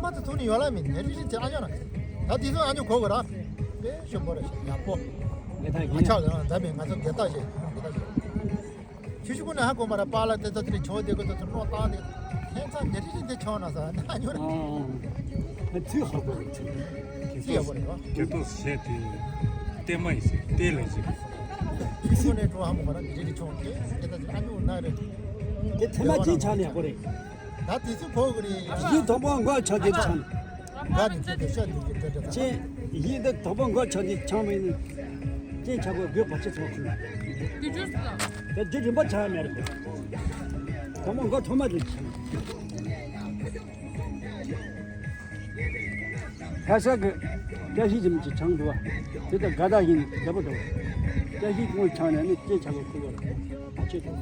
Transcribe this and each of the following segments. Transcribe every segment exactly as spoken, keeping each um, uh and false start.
ང་ཚོ་ཐུག་ནི་ཡོད་ལ་མིན་ནས་རི་རི་དེ་ཨ་ཉོ་ན། ད་དེ་ཚོ་ཨ་ཉོ་གོ་གོ་ར། དཔེ་ཞོ་པོ་ར་ཞེ་ཡག་པོ། ང་ཆག་ལ་ད་མིན་ང་ཚོ་དགེ་རྟགས་ཞེ་དགེ་རྟགས་ཞེ། ཆུ་ཤུ་ཀུན་ནས་ཧ་གོ་མ་ར་པཱ་ལགས་དེ་ཚོ་དེ་ནས་ཆོག་དེ་གོ་ཚོ་ཚོ་རྣོ་བཏང་དེ། ཁྱད་མཚར་ནས་རི་རི་དེ་ཆོག་ན་ས་ཨ་ཉོ་ར། ཨ་ཚུལ་ཧ་གོ་རེད། ཚུལ་ཡག་པོ་རེད་བ། དགེ་ཐོག་ཟས་དེ་ལྟད་མ་ཡིན་ཟེར་ལྟད་ལ་ཟེར། ཆུ་ཤུ་ཀུན་ནས་ཀྲོ་ཧ་མོ་གོ་ར་རི་རི་ཆོག་དེ་དེ་ཚོ་ཨ་ཉོ་ན་རེད། དེ་ཐེངས་མ་གཅིག་ཆགས་ནས་ཡག་པོ་རེད། ད་དེ་ཚོ་གོ་གི་རེད། ཡིན་དང་པོ་མགོ་ཆག་དེ་ཆང་། ག་དེ་ཚོ་དེ་ཤ་དེ་དེ་དེ་དེ་ཚོ། ཅེ། ཡིན་ད་དང་པོ་མགོ་ཆག་དེ་ཆང་མིན། ཅེ་ཆག་གོ་དགོས་པ་ཅི་ཚོགས་ཁུལ། དེ་རིམ་པ་ཆག་མེད་རེད། དང་པོ་མགོ་ཐོག་མ་དེ་ཆང་། ཁ་ཤ་གི་སྐྱ་ཤིང་ཅིག་ཅིག་ཆང་འདུག་བ། དེ་ལྟར་དགའ་དག་ཡིན་རྒྱ་པོ་འདུག་སྐྱ་ཤིང་ཀུན་ཆང་ནས་ནི་སྐྱེ་ཆག་གི་ཁུ་བ་ཨ་ཆེ་འདུག་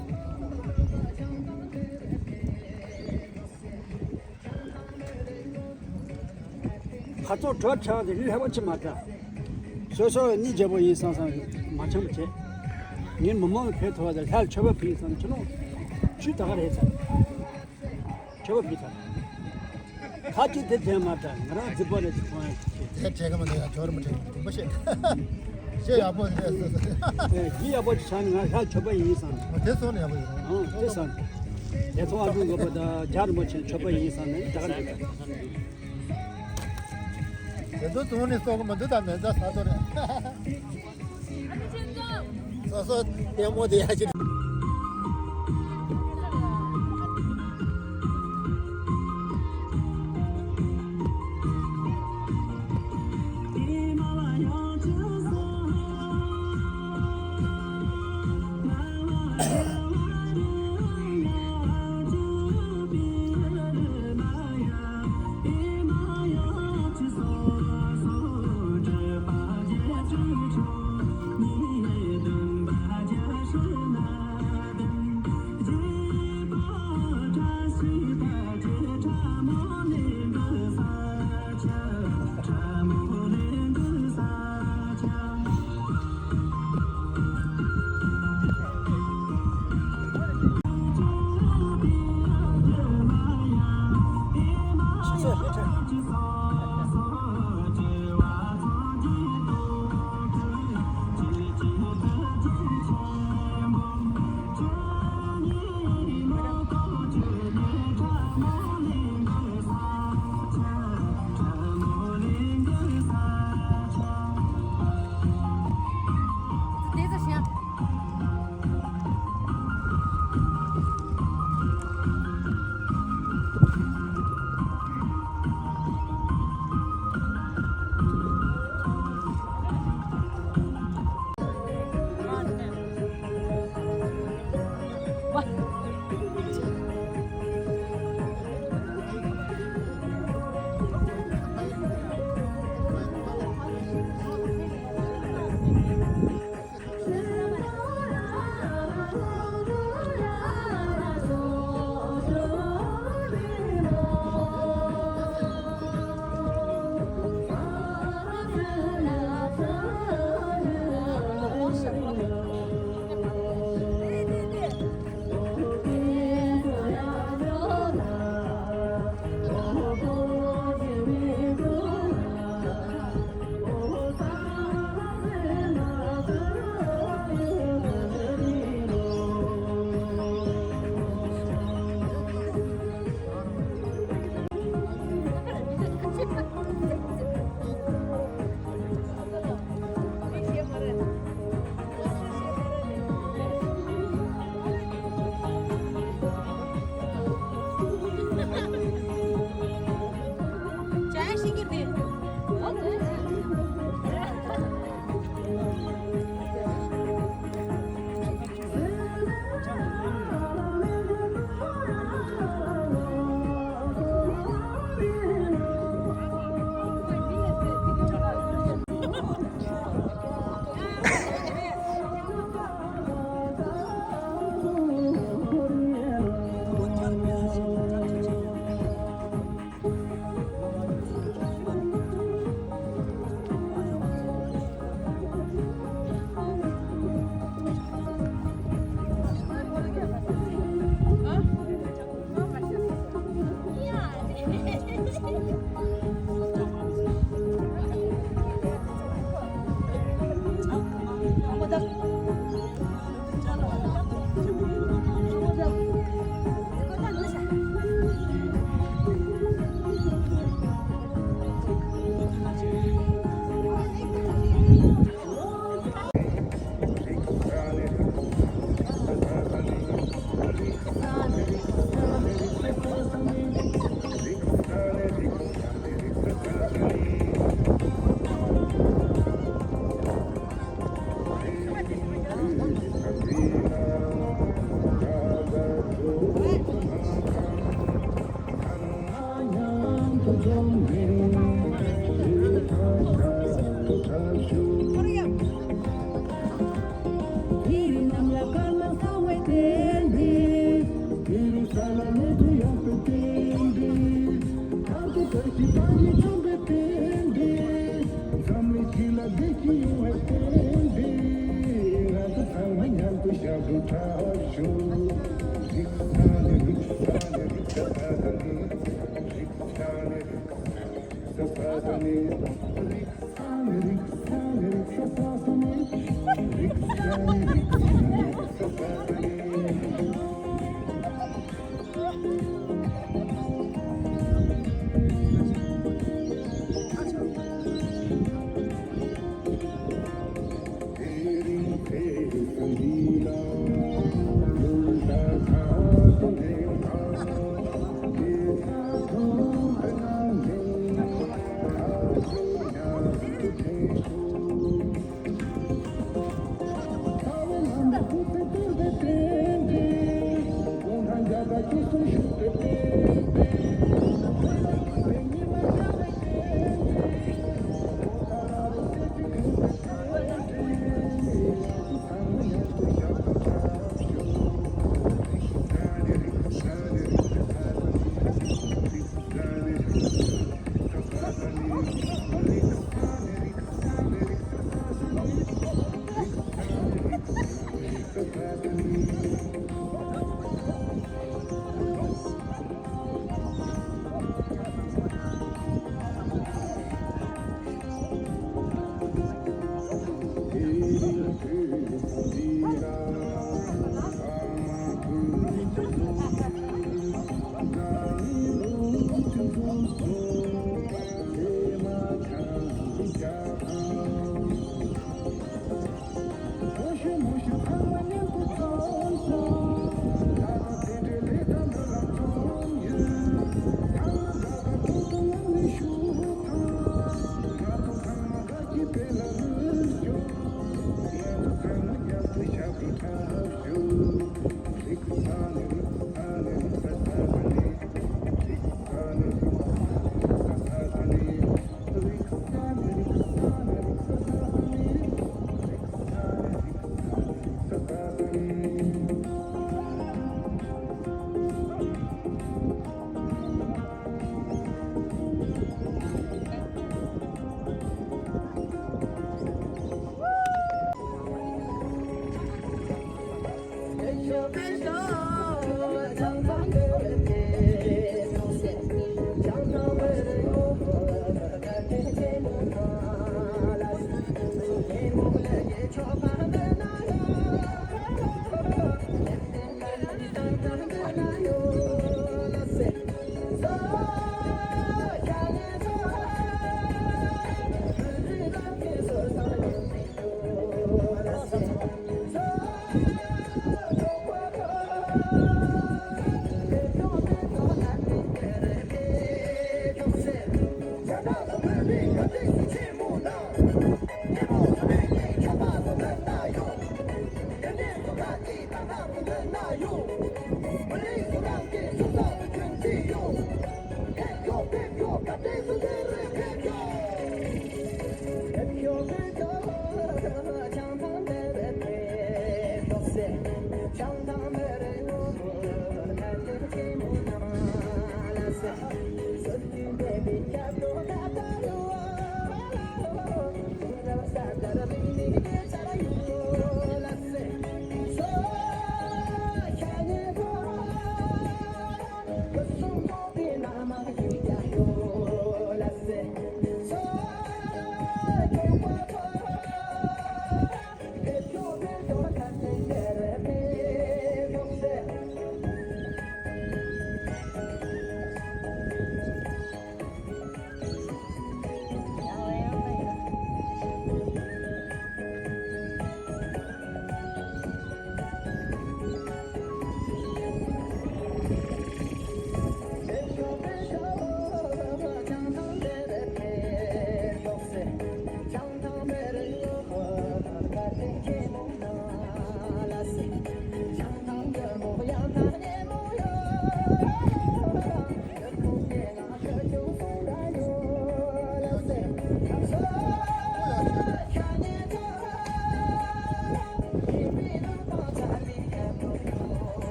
ཁ་ཚོ་གྲོད་ཆག་དེ་ལུས་ཧེ་བ་ཆེ་མ་དྲ། སོ་སོ་གཉིད་རྒྱལ་པོ་ཡིན་བསམ་བསམ་མ་འཆམ་བྱེད། ངས་མི་མང་ཕེ་ཐོ་བ་དང་ལྷ་མཆོད་པ་ཕུལ་བསམ་ཆུ་ནོ། ཆུ་ད་ག་རེད་ཚར། མཆོད་པ་ཕུལ་ཚར། ཁ་ཅིག་དེ་དྲན་མ་དྲ་ང་རང་རྫི་པོ་རེད་ཅེས་མཐོང་ཡང་ཅིག་ཅེས། དེ་དྲན་གི་མི་འདུག་ཡ། ཇོ་རི་མི་དྲན་གི་འདུག་མི་ཤེས། ཤེས་ཡག་པོ་རེད་སོ་སོ། ཨེ་ཡིད་ཡག་པོ་ཅིག་ཆགས་ནས་ང་ལྷ་མཆོད་པ་ཡིན་བསམ། ཨོ་དེ་སོང་ནས་ཡག་པོ་ཡོད་རེད། ཨང་དེ་བསམ། དེ་ཚོ་ཨ་ཁུ་འགོ་པ་དང་རྒྱ་རིན་པོ་ཆེ་མཆོད་པ་ཡིན་བསམ་ནས་ད་ག་འདུག་དེ་ཚོ་དུང་ནས་གསོག་གི་མི་འདུག་ད་མེ་མཛའ་ས་ཐོ་རེད། སོ་སོ་ལྟད་མོ་དེ་ཡ་ཅིག